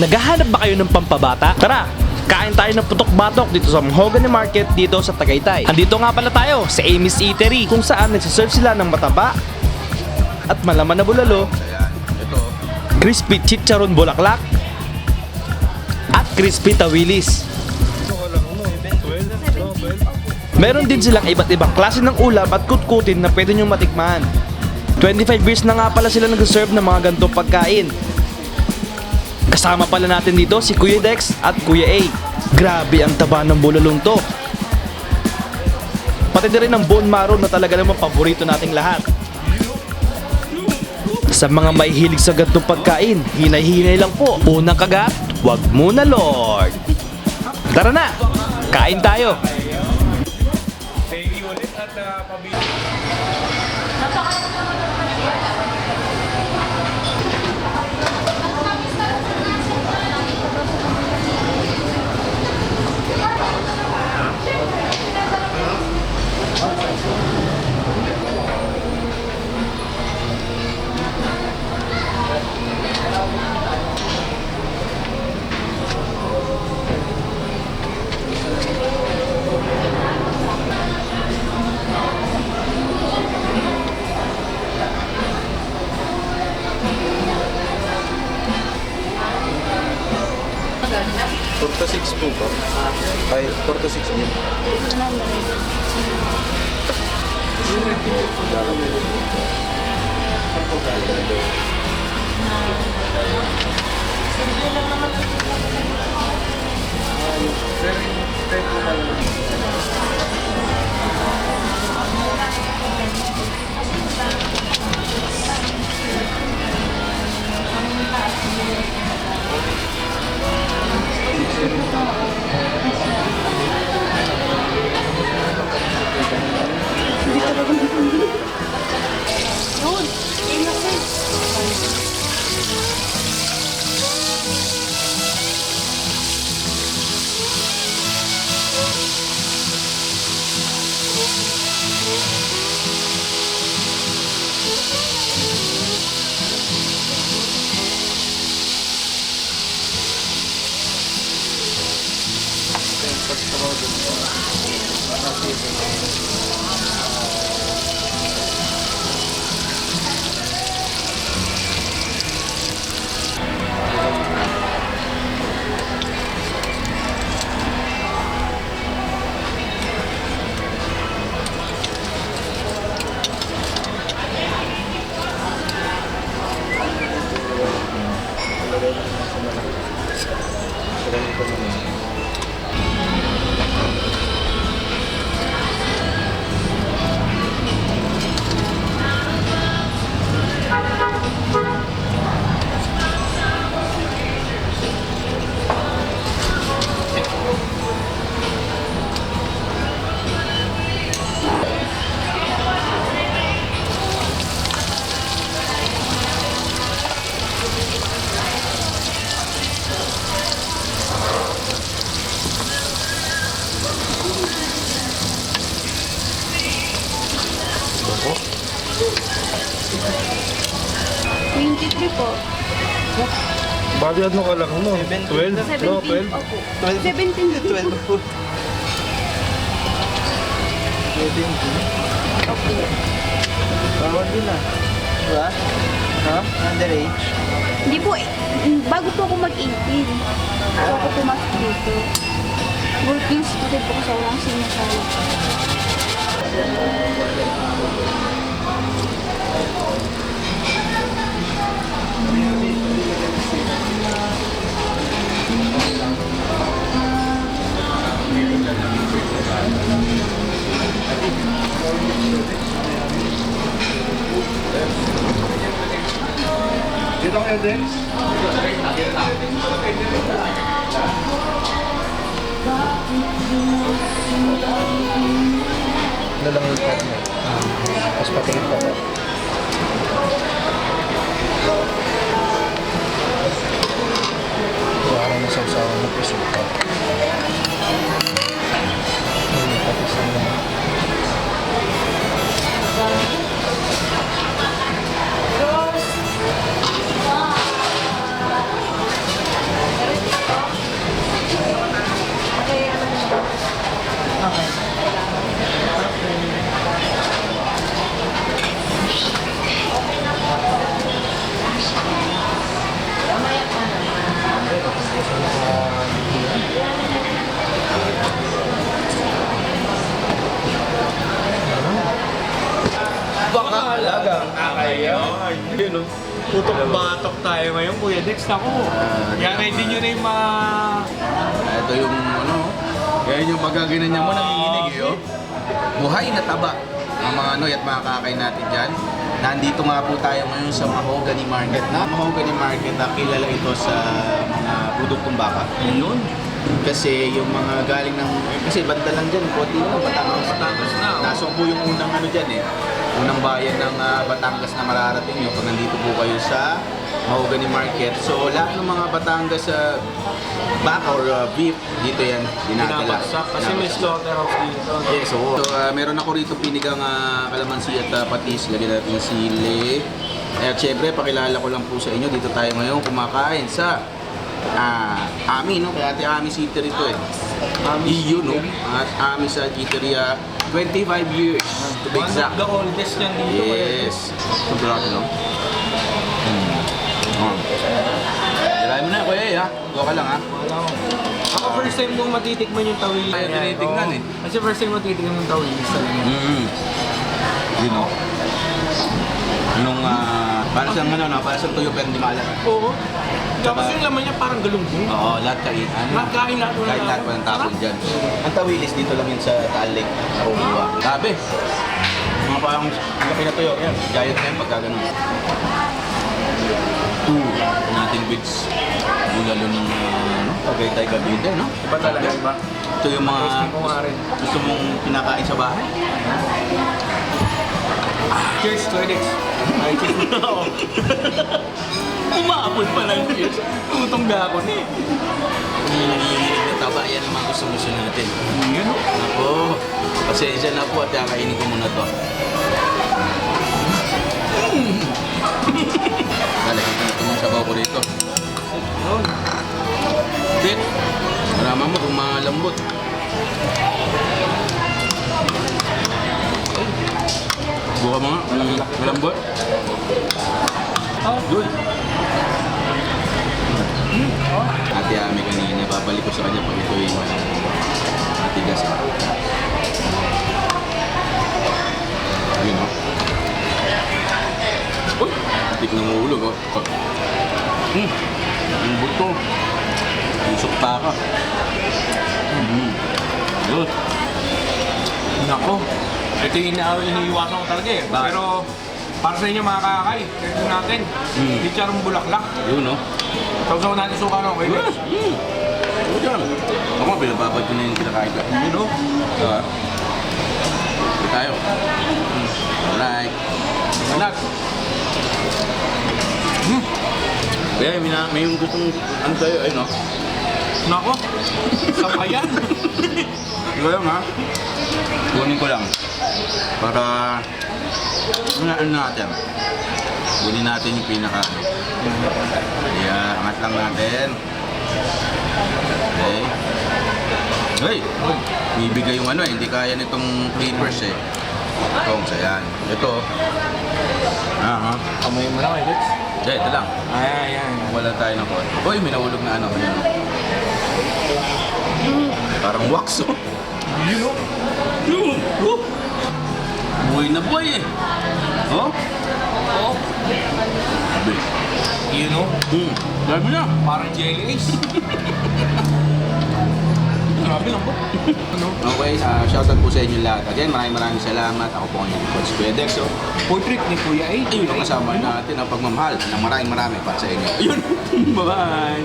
Naghahanap ba kayo ng pampabata? Tara, kain tayo ng putok-batok dito sa Mahogany Market dito sa Tagaytay. Andito nga pala tayo sa Amy's Eatery, kung saan nagsiserve sila ng mataba at malaman na bulalo, crispy chicharon bulaklak, at crispy tawilis. Meron din silang iba't ibang klase ng ulam at kutkutin na pwede nyong matikman. 25 years na nga pala sila nag-serve ng mga ganitong pagkain. Kasama pala natin dito si Kuya Dex at Kuya A. Grabe ang taba ng bulalong to. Pati na rin ang bone marrow na talaga namang paborito nating lahat. Sa mga may hilig sa ganitong pagkain, hinay-hinay lang po. Unang kagat, wag muna, Lord. Tara na, kain tayo. To 6 po ba? Ay, 4 to 6 din. Yun! Innocent! Po? 23 po. Bali, ano ka lang, no? 12? No, 17. 12? Opo. 17. 12 po. 17. Opo. Bawal din ah. Diba? Ha? Underage? Hindi po eh. Bago po ako mag-18. Bago ako pumasok dito. Working student po kasi walang senior college. Dito kayo, Dex? Ano lang yung part mo? Tapos patingin pa ba? Wala na sa usawa mo, presuka. Patis na lang. Ayan. Yun, no? Putok batok tayo ngayon, Kuya Dex. Ako, yan, ready nyo na yung mga. Ito yung ano, yan yung pagkaginan niya mo, nanginginig eh, oh. Buhay na taba ang mga ano at mga kakay natin dyan. Nandito nga po tayo ngayon sa Mahogany Market. Na Mahogany Market, kilala ito sa mga produktong baka. Ayun. Kasi yung mga galing ng, eh, kasi banda lang dyan, konti lang, Batangas. Batangas na, oh. Nasok po yung unang ano dyan eh. Unang bayan ng Batangas na mararating nyo pag nandito po kayo sa Mahogany Market. So lahat ng mga Batangas sa baka or beef, dito yan dinadala. Pinapaksak kasi may Pinapaksak. slaughterhouse dito. Yes, oo. So, meron ako rito pinigang kalamansi at patis. Lagyan natin ng sili. At syempre, pakilala ko lang po sa inyo, dito tayo ngayon kumakain sa Ami, no? Kaya Ate Ami City rito eh. Ami EU, no? At Ami sa Giteria, 25 years to be One of exact. the oldest yan dito, Kuya Dex. Yes. Sobrang, no? Oh. Tirahin mo na, kuya, eh, ha? Go ka lang, ha? Wala ko. Ako first time kong matitikman yung tawil. Ayaw tinitignan eh. Kasi first time matitikman yung tawilis talaga. Yun, no? Anong, para siyang ano, no? Para siyang tuyo pero hindi maalat. Oo. Tapos yung laman niya parang galunggong. Oo, lahat kain. Ano? Lahat kain, lahat walang Kahit lahat tapon. walang tapon dyan. Ang tawilis dito lang yun sa Taal Lake. Nakukuha. Grabe. Mga parang laki na tuyo. Yan. Giant na yun pagka ganun. Two nating bits. Bulalo ng ano, Tagaytay Cavite, no? Iba talaga, iba. Ito yung mga Tasting ko nga rin. gusto mong pinakain sa bahay. Cheers, Kuya Dex. Ay, cheers. Umabot pa ng cheers. Tutong ako na eh. Yung nanginginig na taba, yan ang mga gusto-gusto natin. Yun, oh. Ako, pasensya na po at kakainin ko muna to. Lalagyan ko na itong sabaw ko rito. Yun. Bit, malaman mo kung malambot. Buka mo nga, malambot. Oh. Good. Ate Ami kanina, babalik ko sa kanya pag ito yung matigas. Ayun o. Uy! Tik ng ulog oh. Yung buto. Tusok pa ka. Good. Nako. Ito yung iniiwasan ko talaga eh. Bakit? Pero para sa inyo mga kakay, ito natin. Chicharong bulaklak. Yun oh. Sausaw natin suka no, Kuya Dex. Good yan. Ako, binababad ko na yung kinakain ko. Yun oh. Diba? Ito tayo. Alright. Anak. Kaya may yung gustong ano tayo, ayun oh. Nako. Sabayan. Ikaw lang ha. Kunin ko lang. Para ano natin. Kunin natin yung pinaka. Kaya angat lang natin. Okay. Hey! Bibigay yung ano eh, hindi kaya nitong clippers eh. Tongs, ayan. Ito. Ah, ha? Kamay mo na, Kuya Dex. Hindi, ito lang. Ayan, ayan. Wala tayo ng konti. Uy, may nahulog na ano. Ayan. Parang wax oh. Yun oh. Oh! Buhay na buhay eh. Oh? Oh. Sabi. Yun oh. Sabi na. Parang jelly ice. Grabe lang po. Ano? Okay, shoutout po sa inyo lahat. Again, maraming maraming salamat. Ako po ang inyong coach Kuya Dexo. Portrait ni Kuya A. Ayun ang kasama natin ang pagmamahal ng maraming marami para sa inyo. Ayun. Bye-bye.